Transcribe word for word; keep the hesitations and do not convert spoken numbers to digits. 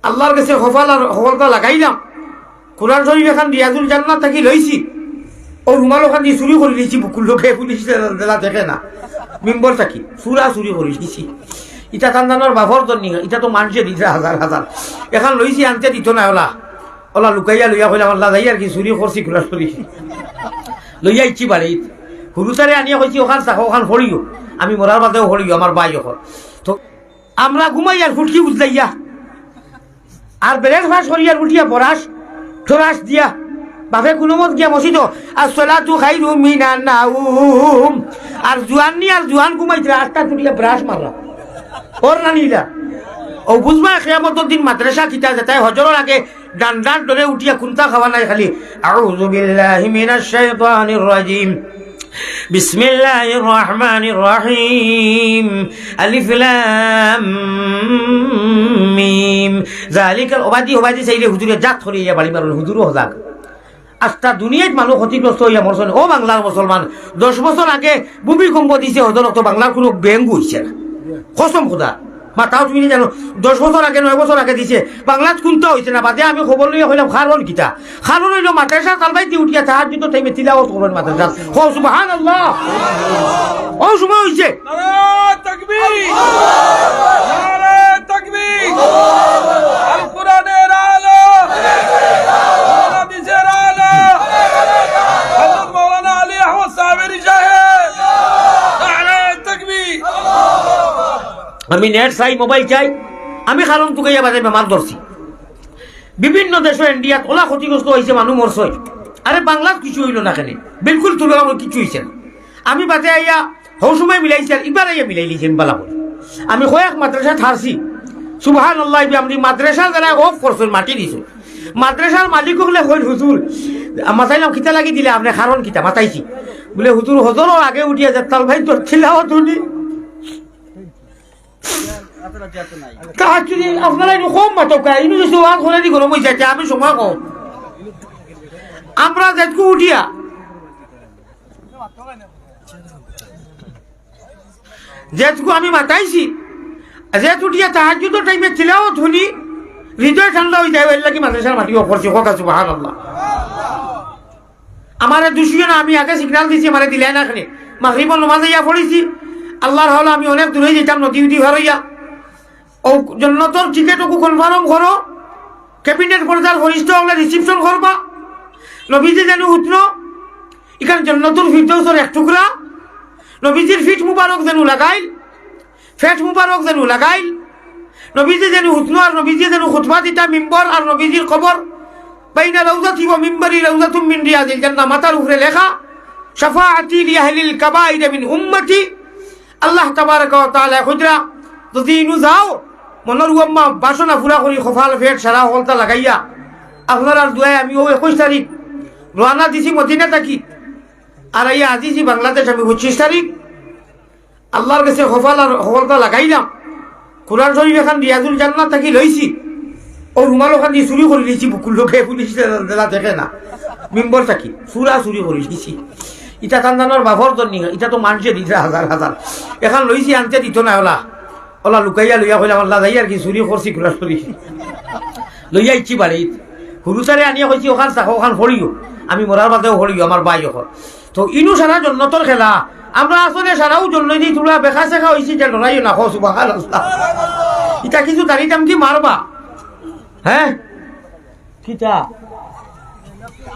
আল্লার গেছে কপাল আর হকলতা লাগাইলাম। কোরআন শরীফ এখান রিয়াজুল জান্নাত থাকি লইছি, অউ রুমাল ওখান দি চুরি করি লইছি, বুকুর লগে পুলিশ জেলা দেখে না, মেম্বর থাকি চুরা চুরি করি লইছি। ইটা কান্দানোর বাফর জন্য, ইটা তো মানষে দিছে হাজার হাজার। এখান লইছি, আনতে দিত না, অলা অলা লুকাইয়া লইয়া কইলাম, "আল্লা, যাই আর কি, চুরি করছি কোরআন শরীফ।" লইয়া ইচ্ছি বাড়িত। হুরুতারে আনিয়া কইছি, "ওখান থাকো, ওখান পড়িও, আমি মরার বাদেও পড়িও, আমার ভাই অকল।" তো আমরা ঘুমাই আর ফুটকি উজলাইয়া, আর বেলের ফাঁস করিয়া উঠিয়া বরাস ঠরাস দিয়া, বাপে কোনো মত গিয়া মসজিদো, "আসসালাতু খাইরুম মিনান নাউম।" আর জুয়ান নি আর জুয়ান ঘুমাইতরা, আটটা তুলিয়া ব্রাশ মাররা। ওর না নিলা। ও বুঝবা, কিয়ামতর দিন মাদ্রাসা কিতা যেতায় হজরর আগে ডান্ডার ডরে উঠিয়া কুন্তা খাওয়া নাই, খালি, "আউযু বিল্লাহি মিনাশ শাইতানির রাজিম।" বিসমিল্লাহির রহমানির রহিম। আলিফ লাম মিম। জালিকাল, ওবাদি, ওবাদি চাইলে হুজুরে জাত করিয়া বাড়ি মারুন, হুজুরও হজাগ। আস্তা দুনিয়াত মানুষ ক্ষতিগ্রস্ত হইয়া মরছইন। ও বাংলার মুসলমান, দশ বছর আগে ভূমিকম্প দিছে, হজরত তো বাংলার কোনো ব্যাংক হইছে না। কসম খোদা, মাতাও তুমি নি জানো, দশ বছর আগে, নয় বছর আগে দিছে, বাংলাত কুন্তা হইছে না। বাদে আমি খবর লইয়া কইলাম, কারণ কিতা? কারণ অইলো মাদ্রাসা তালবাইতে উঠিয়া তাহাজ্জুদর টাইমে তিলাওয়াত করইন মাদ্রাসা। কও সুবহানাল্লাহ। ও সময় হইছে। নারায়ে তাকবীর! নারায়ে তাকবীর! আল কোরআনের আলো! আল হাদিসের আলো! হযরত মাওলানা আলী আহমদ সাহেবের সাহেব! নারায়ে তাকবীর! আমি নেট চাই, মোবাইল চাই, আমি কারণ তুকাইয়া বাদে বেমার ধরছি। বিভিন্ন দেশো ইন্ডিয়াত ওলা ক্ষতিগ্রস্ত হইছে, মানুষ মরছে। আরে বাংলাত কিছু হইল না কেনে? বিলকুল তুলনা কিছু হইছে না। আমি বাদে আইয়া হৌ সময় মিলাইছি, আর ইবার আইয়া মিলাই লিছি আমি বালা করে। আমি কয়েক মাদ্রাসা থারছি। সুবহানাল্লাহ, ইবে আমি মাদ্রাসা যারা অফ করছইন, মাটি দিছইন। মাদ্রাসার মালিক হকলে কইল, "হুজুর, মাতাইলাম কিতা লাগি দিলে আপনে, কারণ কিতা?" মাতাইছি। বলে, "হুজুর, হজরর আগে উঠিয়া যে তালবাইত তিলাওয়াত হুনি।" তাহাজ্জুদে আপনারা ইনো কম মাতউক্কা, ইনো যদি ওয়াজ করে দি গরম হয়ে যায়, আমি সময় কম। আমরা যেটুকু উঠিয়া, যেটুকু আমি মাতাইছি, যেহেতু উঠিয়া তাহাজ্জুদর টাইমে তিলাওয়াত হুনি, হৃদয় ঠান্ডা হয়ে যায়, এর লাগি মাদ্রাসার মাটি অফ করছি, কউক্কা সুবহানাল্লাহ। আমারে দুষিও না, আমি আগে সিগনাল দিছি, আমারে দিলাই না কেনে। মাগরিবর নমাজ আইয়া পড়ছি, আল্লার হাওলা আমি অনেক দূরে যাইতাম, নদী উদি পার হইয়া। ও জন্নতর টিকিট ওগু কনফার্ম করো, ক্যাবিনেট পর্দার ফরিস্তা হকলে রিসিপশন করবা। নবীজি যেন হুতনো, ইখান জন্নতুল ফিরদৌসর এক টুকরা। নবীজির ফিট মুবারক যেন লাগাইল, ফেট মুবারক যেন লাগাইল, নবীজি যেন হুতনো আর নবীজি যেন খুতবা দিতা, মিম্বর আর নবীজির কবর, বাইনা রাউজাতি ওয়া মিম্বরি রাউজাতুম মিন রিয়াদিল জান্নাহ, মাথার উপরে লেখা, "শাফাআতি লি আহলিল কাবাইর মিন উম্মতি।" আল্লাহ তাবারাকা ওয়া তাআলা কইরা, যদি ইনু যাও, মনর উয়াম্মা বাসনা পুরা করি, কপাল, ফেট, সারা হকলতা লাগাইয়া, আপনারার দোয়ায় আমি অউ একুশ তারিখ রওয়ানা দিছি মদিনা থাকি, আর আইয়া আজিছি বাংলাদেশ আমি পঁচিশ তারিখ। আল্লার গেছে কপাল আর হকলতা লাগাইলাম। কোরআন শরীফ এখান রিয়াজুল জান্নাত থাকি লইছি। অউ রুমাল ওখান দি চুরি করি লইছি, বুকুর লগে পুলিশ জেলা দেখে না। মিম্বর থাকি চুরা চুরি করি লইছি। ইটা কান্দানোর বাফর জন্য, ইটা তো মানষে দিছে হাজার হাজার। এখান লইছি, আনতে দিত না অলা। অলা লুকাইয়া লইয়া কইলাম, "আল্লা, যাই আর কি, চুরি করছি কোরআন শরীফ।" লইয়া ইচ্ছি বাড়িত। হুরুতারে আনিয়া কইছি, "ওখান থাকো, ওখান পড়িও। আমি মরার বাদেও পড়িও, আমার ভাই অকল।" তো ইনু সারা জন্নতর খেলা। আমরা আসলে সারাও জন্নতি, তোমরা বেকা সেকা হইছি যে লড়াইও না, কও সুবহানাল্লাহ। ইটা কিছু দাড়ি টামকি মারবা? হ্যাঁ? কিতা?